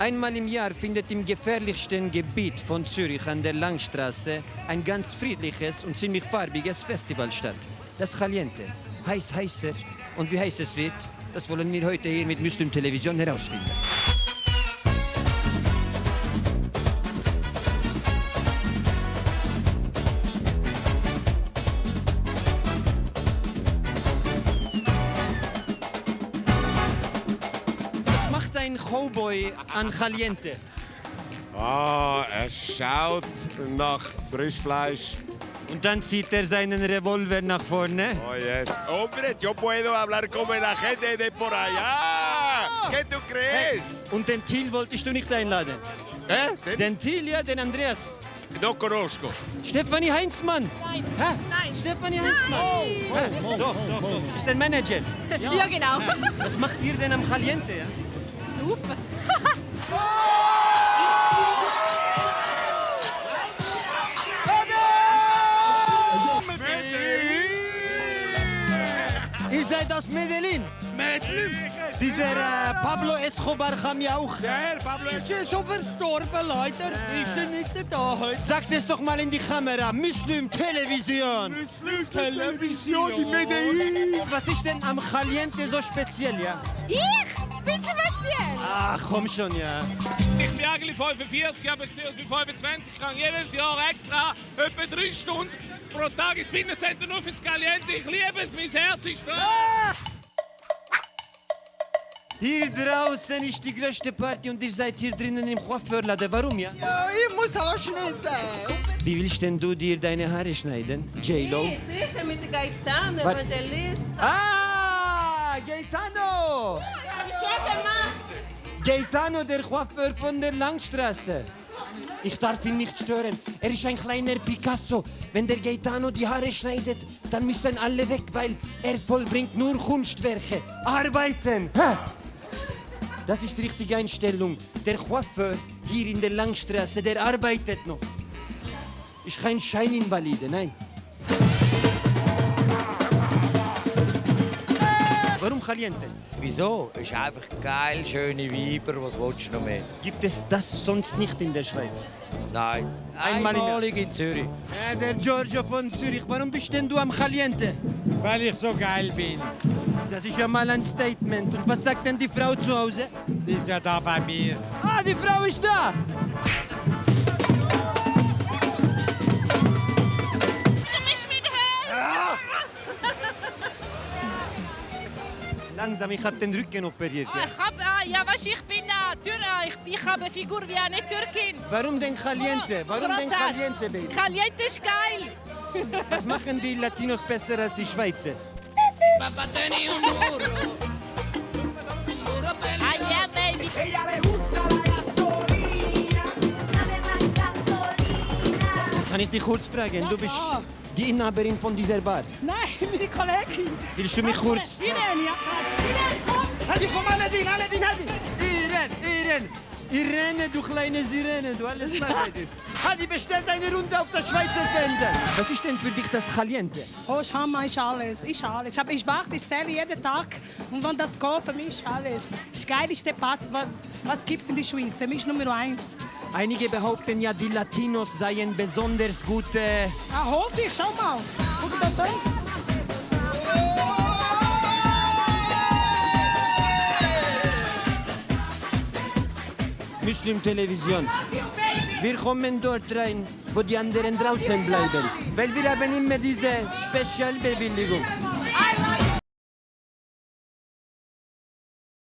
Einmal im Jahr findet im gefährlichsten Gebiet von Zürich an der Langstraße ein ganz friedliches und ziemlich farbiges Festival statt. Das Caliente. Heißer. Und wie heiß es wird, das wollen wir heute hier mit Muslim Television herausfinden. Was macht ein Cowboy an Caliente? Er schaut nach Frischfleisch. Und dann zieht er seinen Revolver nach vorne. Oh yes. Hombre, yo puedo hablar como la gente de por allá. ¿Qué tú crees? Und den Thiel wolltest du nicht einladen? Den Thiel, ja, den Andreas. No conozco. Stefanie Heinzmann. Nein. Hä? Nein. Stefanie Heinzmann. Hä? Doch. Ist der Manager. Ja, genau. Was macht ihr denn am Caliente? Ja? Saufen. Ihr seid aus Medellin. Dieser Pablo Escobar kam ja auch. Ist ja schon verstorben, leider. Ist er nicht da heute? Sagt es doch mal in die Kamera. Muslim Television. Television in Medellin. Was ist denn am Caliente so speziell, ja? Ich bin speziell. Ach, komm schon, ja. Ich bin eigentlich 45, aber ich sehe aus wie 25. Ich gehe jedes Jahr extra etwa 3 Stunden pro Tag ins Fitnesscenter nur fürs Caliente. Ich liebe es, mein Herz ist da. Hier draußen ist die größte Party und ihr seid hier drinnen im Coiffeurladen. Warum, ja? Ja, ich muss anschneiden. Wie willst denn du dir deine Haare schneiden, J-Lo? Sicher mit der Gaetano, Was? Evangelist. Ah, Gaetano! Schon der Mann. Gaetano, der Coiffeur von der Langstraße. Ich darf ihn nicht stören. Er ist ein kleiner Picasso. Wenn der Gaetano die Haare schneidet, dann müssen alle weg, weil er vollbringt nur Kunstwerke. Arbeiten! Hä? Das ist die richtige Einstellung. Der Coiffeur hier in der Langstraße, der arbeitet noch. Ist kein Scheininvalide, nein. Warum Caliente? Wieso? Es ist einfach geil, schöne Weiber, was willst du noch mehr? Gibt es das sonst nicht in der Schweiz? Nein, Einmal im Jahr. einmalig in Zürich. Ja, der Giorgio von Zürich. Warum bist denn du am Caliente? Weil ich so geil bin. Das ist ja mal ein Statement. Und was sagt denn die Frau zu Hause? Die ist ja da bei mir. Ah, die Frau ist da! Du bist mein Herr. Langsam, ich hab den Rücken operiert. Ja. Ich habe eine Figur wie eine Türkin. Warum denn Caliente? Warum denn Caliente, Baby? Caliente ist geil. Was machen die Latinos besser als die Schweizer? Ah, yeah, baby. Kann ich dich kurz fragen? Du bist die Inhaberin von dieser Bar. Nein, meine Kollegin. Willst du mich kurz... Irene, ja. Irene, komm. Hadi, komm, Aladdin, hadi! Irene, du kleine Sirene, du alles klar bei dir. Hadi, bestell deine Runde auf das Schweizer Fernsehen. Was ist denn für dich das Caliente? Oh, Schammer ist alles. Ist alles. Ich warte, ich zähle jeden Tag. Und wenn das geht, für mich ist alles. Das geilste Platz, was gibt es in der Schweiz? Für mich Nummer 1. Einige behaupten ja, die Latinos seien besonders gute... Ah, hoffe ich, schau mal. Guck das an. Muslim Television. Wir kommen dort rein, wo die anderen draußen bleiben. Weil wir haben immer diese Spezialbewilligung. I